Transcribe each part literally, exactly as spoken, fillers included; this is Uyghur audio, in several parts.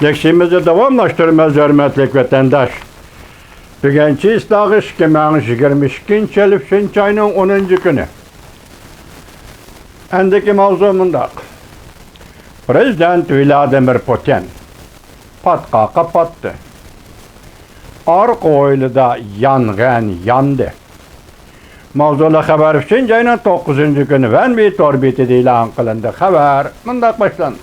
دەكشىمىزنى داۋاملاشتۇرىمىز، ھۆرمەتلىك ۋەتەنداش. بۈگۈن چېسلاغ ئىككى مىڭ يىگىرمە ئىككىنچى يىل ئۈچىنچى ئاينىڭ ئونىنچى كۈنى. ئەندىكى ماۋزۇ مۇنداق. پىرېزىدېنت ۋلادىمىر پۇتىن پاتقاققا پاتتى. ئارقا ھويلىدا يانغىن ياندى. ماۋزۇلۇق خەۋەر ئۈچىنچى ئاينىڭ توققۇزىنچى كۈنى ۋەنۋى تور بېتىدە ئېلان قىلىندى. خەۋەر مۇنداق باشلاندى.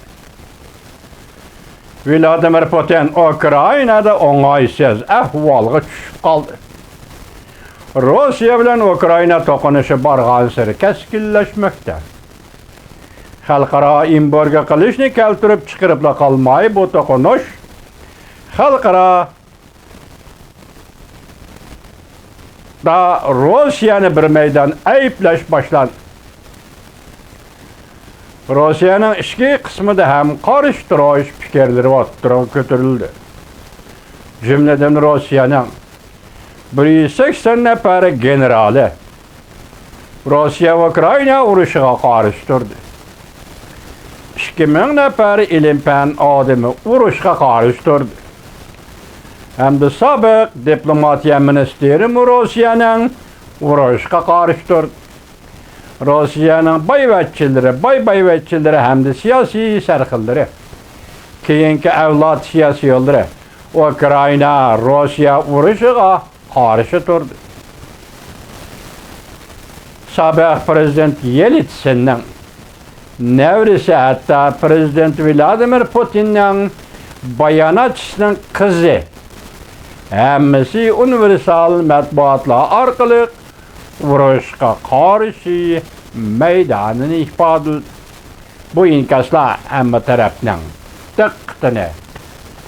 ۋلادىمىر پۇتىن ئۇكرائىنادا ئوڭايسىز ئەھۋالغا چۈشۈپ قالدى. روسىيە بىلەن ئۇكرائىنا توقۇنۇشى بارغانسېرى كەسكىنلەشمەكتە. خەلقئارا ئېمبارگو قىلىشنى كەلتۈرۈپ چىقىرىپلا قالماي، بۇ توقۇنۇش خەلقئارا دا روسىيەنى بىر مەيدان ئەيىبلەش باشلاندى. روسىيەنىڭ ئىچكى قىسمىدا ھەم قارشى تۇرۇش پىكىرلىرى ئوتتۇرىغا كۆتۈرۈلدى. جۈملىدىن روسىيەنىڭ بىر يۈز سەكسەن نەپەر گېنېرالى روسىيە ئۇكرائىنا ئۇرۇشىغا قارشى تۇردى. ئىككى مىڭ نەپەر ئىلىم-پەن ئادىمى ئۇرۇشقا قارشى تۇردى. ھەمدە سابىق دىپلوماتىيە مىنىستىرىمۇ روسىيەنىڭ ئۇرۇشقا قارشى تۇردى. روسىيەنىڭ بايۋەچچىلىرى، باي بايۋەچچىلىرى ھەمدە سىياسىي سەرخىللىرى، كېيىنكى ئەۋلاد سىياسىيونلىرى ئۇكرائىنا روسىيە ئۇرۇشىغا قارشى تۇردى. سابىق پىرېزىدېنت يېلتسىننىڭ نەۋرىسى، ھەتتا پىرېزىدېنت ۋلادىمىر پۇتىننىڭ باياناتچىسىنىڭ قىزى، ھەممىسى ئۇنىۋېرسال مەتبۇئاتلار ئارقىلىق ئۇرۇشقا قارشى مەيدانىنى ئىپادىلىدى. بۇ ئىنكاسلار ھەممە تەرەپنىڭ دىققىتىنى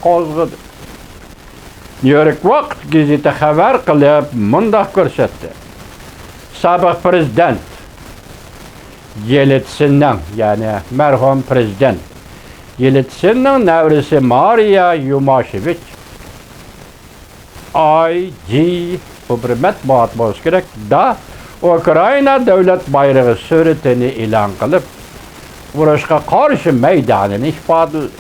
قوزغىدى. نيۇ يورك ۋاقىت گېزىتى خەۋەر قىلىپ مۇنداق كۆرسەتتى. سابىق پىرېزىدېنت يېلتسىننىڭ، يەنى مەرھۇم پىرېزىدېنت يېلتسىننىڭ نەۋرىسى مارىيا يۇماشېۋىچ، ئاي جى، بۇ بىر مەتبۇئات بولسا كېرەك، دا ئۇكرائىنا دۆلەت بايرىقى سۈرىتىنى ئېلان قىلىپ، ئۇرۇشقا قارشى مەيدانىنى ئىپادىلىدى.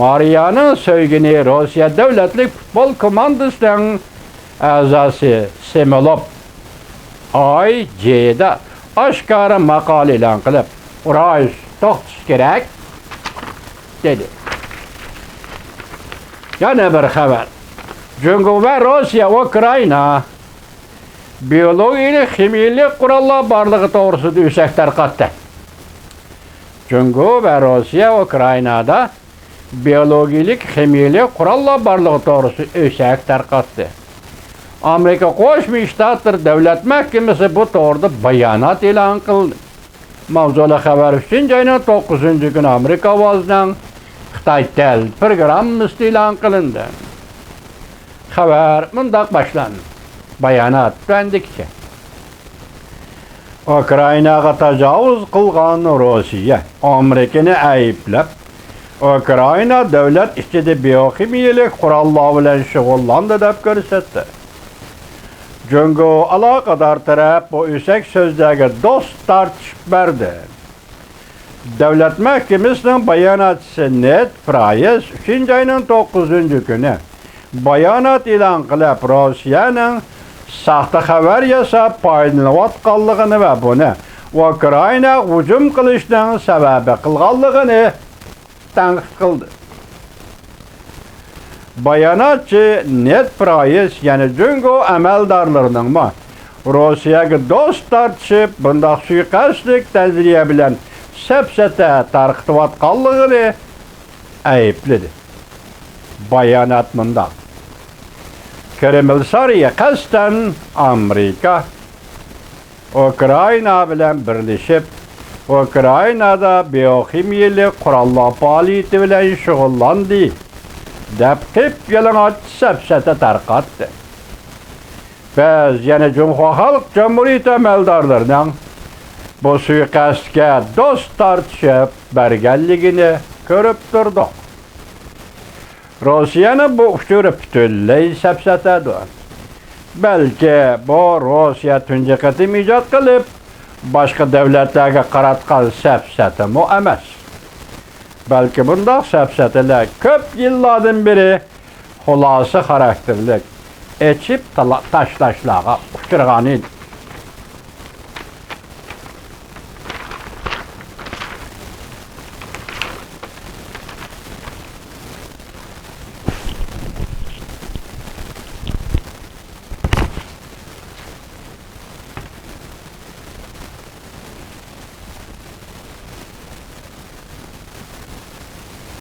مارىيانىڭ سۆيگىنى روسىيە دۆلەتلىك پۇتبول كوماندىسىنىڭ ئەزاسى سېمېلوف ئاي جېدا ئاشكارا ماقالە ئېلان قىلىپ، ئۇرۇش توختىشى كېرەك، دېدى. يەنە بىر خەۋەر. جۇڭگو ۋە روسىيە ئۇكرائىنا بىيولوگىيەلىك خىمىيەلىك قوراللار بارلىقى توغرىسىدا ئۆسەك تارقاتتى. جۇڭگو ۋە روسىيە ئۇكرائىنادا بىيولوگىيەلىك خىمىيەلىك قوراللار بارلىقى توغرىسىدا ئۆسەك تارقاتتى. ئامېرىكا قوشما شتاتلىرى دۆلەت مەھكىمىسى بۇ توغرىدا بايانات ئېلان قىلدى. ماۋزۇلۇق خەۋەر ئۈچىنچى ئاينىڭ توققۇزىنچى كۈنى ئامېرىكا ئاۋازىنىڭ خىتاي تەل پروگراممىسىدا ئېلان قىلىندى. خەۋەر مۇنداق باشلاندى. بايانات تۆۋەندىكىچە. ئۇكرائىناغا تاجاۋۇز قىلغان روسىيە ئامېرىكىنى ئەيىبلەپ، ئۇكرائىنا دۆلەت ئىچىدە بىيوخىمىيەلىك قوراللار بىلەن شۇغۇللاندى دەپ كۆرسەتتى. جۇڭگو ئالاقىدار تەرەپ بۇ ئۆسەك سۆزلەرگە دوست تارتىش بەردى. دۆلەت مەھكىمىسىنىڭ باياناتچىسى نېد پرايس ئۈچىنچى ئاينىڭ توققۇزىنچى كۈنى بايانات ئېلان قىلىپ، روسىيەنىڭ ساختا خەۋەر ياساپ پايدىلىنىۋاتقانلىقىنى ۋە بۇنى ئۇكرائىناغا ھۇجۇم قىلىشنىڭ سەۋەبى قىلغانلىقىنى تەنقىد قىلدى. باياناتچى نېد پرايس يەنە جۇڭگو ئەمەلدارلىرىنىڭمۇ روسىيەگە دوست تارتىشىپ، بۇنداق سۇيىقەستلىك نەزەرىيە بىلەن سەپسەتە تارقىتىۋاتقانلىقىنى ئەيىبلىدى. بايانات مۇنداق. كرېمل سارىيى قەستەن ئامېرىكا ئۇكرائىنا بىلەن بىرلىشىپ، ئۇكرائىنادا بىيوخىمىيەلىك قوراللار پائالىيىتى بىلەن شۇغۇللاندى، دەپ قىپيالىڭاچ سەپسەتە تارقاتتى. بىز يەنە جۇڭخۇا خەلق جۇمھۇرىيىتى ئەمەلدارلىرىنىڭ بۇ سۇيىقەستكە دوست تارتىشىپ بەرگەنلىكىنى كۆرۈپ تۇردۇق. روسىيەنىڭ بۇ ئۇچۇرى پۈتۈنلەي سەپسەتەدۇر. بەلكى بۇ روسىيە تۇنجى قېتىم ئىجاد قىلىپ، باشقا دۆلەتلەرگە قاراتقان سەپسەتىمۇ ئەمەس. بەلكى بۇنداق سەپسەتىلەر كۆپ يىللاردىن بېرى خۇلاسە خاراكتېرلىك ئېچىپ تالا-، تاشلاشلارغا ئۇچرىغانىدى.